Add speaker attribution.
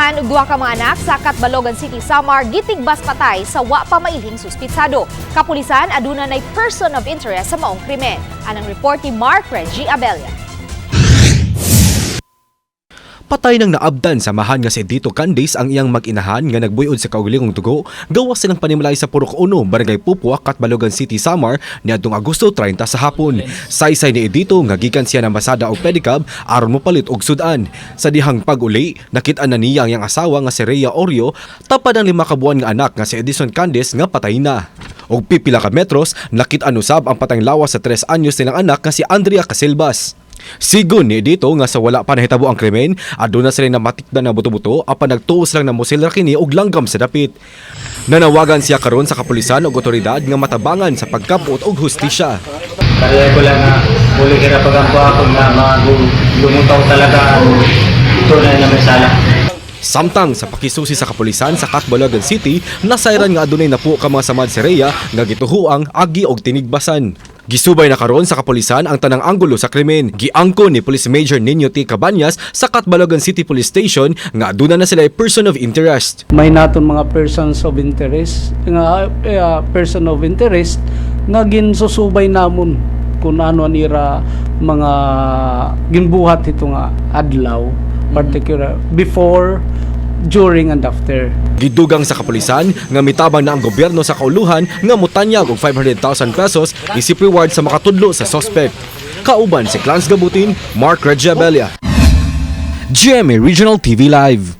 Speaker 1: Mag-inahan ug duha ka mga anak sa Catbalogan City, Samar, gitigbas patay sa wa pa mailhing suspitsado. Kapulisan aduna nay person of interest sa maong krimen. Anang report ni Mark Reggie Abella.
Speaker 2: Patay nang naabdan sa amahan nga si Dito Candice ang iyang mag-inahan nga nagbuyod sa kaugalingong dugo gawas silang panimalay sa Purok 1, Barangay Pupua, Catbalogan City, Samar niadtong Agosto 30 sa hapon. Saysay ni Edito nga gikan siya ng masada og pedicab aron mopalit og sudan. Sa dihang pag-uli, nakit-an na niya ang iyang asawa nga si Rhea Orio tapad ang 5 ka buwan nga anak nga si Edison Candice nga patay na. Og pipila ka metros, nakit-an usab ang patayng lawas sa 3 anyos nilang anak nga si Andrea Casilbas. Sigon ni dito nga sa wala pa nahitabo ang krimen, aduna sila namatikdan na buto-buto apan nagtuo silang namusil ra kini og langgam sa dapit. Nanawagan siya karon sa kapulisan ug otoridad nga matabangan sa pagkapot og hustisya.
Speaker 3: Kaya ko lang nga uli kira pagampo ako nga mga lumutaw talaga ang tunay na may sala.
Speaker 2: Samtang sa pakisusi sa kapulisan sa Catbalogan City, nasayran nga adunay napuo ka mga samad si Rhea nga gituhuang agi og tinigbasan. Gisubay na karon sa kapulisan ang tanang anggulo sa krimen. Giangko ni Police Major Nino T. Cabañas sa Catbalogan City Police Station nga aduna na sila person of interest.
Speaker 4: May naton mga persons of interest nga person of interest nga ginsusubay namon kung ano anira mga ginbuhat ito nga adlaw, particular before, during and after.
Speaker 2: Gidugang sa kapulisan nga mitabang na ang gobyerno sa kauluhan nga motanyag og 500,000 pesos isip reward sa makatudlo sa suspect. Kauban si Clans Gabutin, Mark Regiabella. GMA Regional TV Live.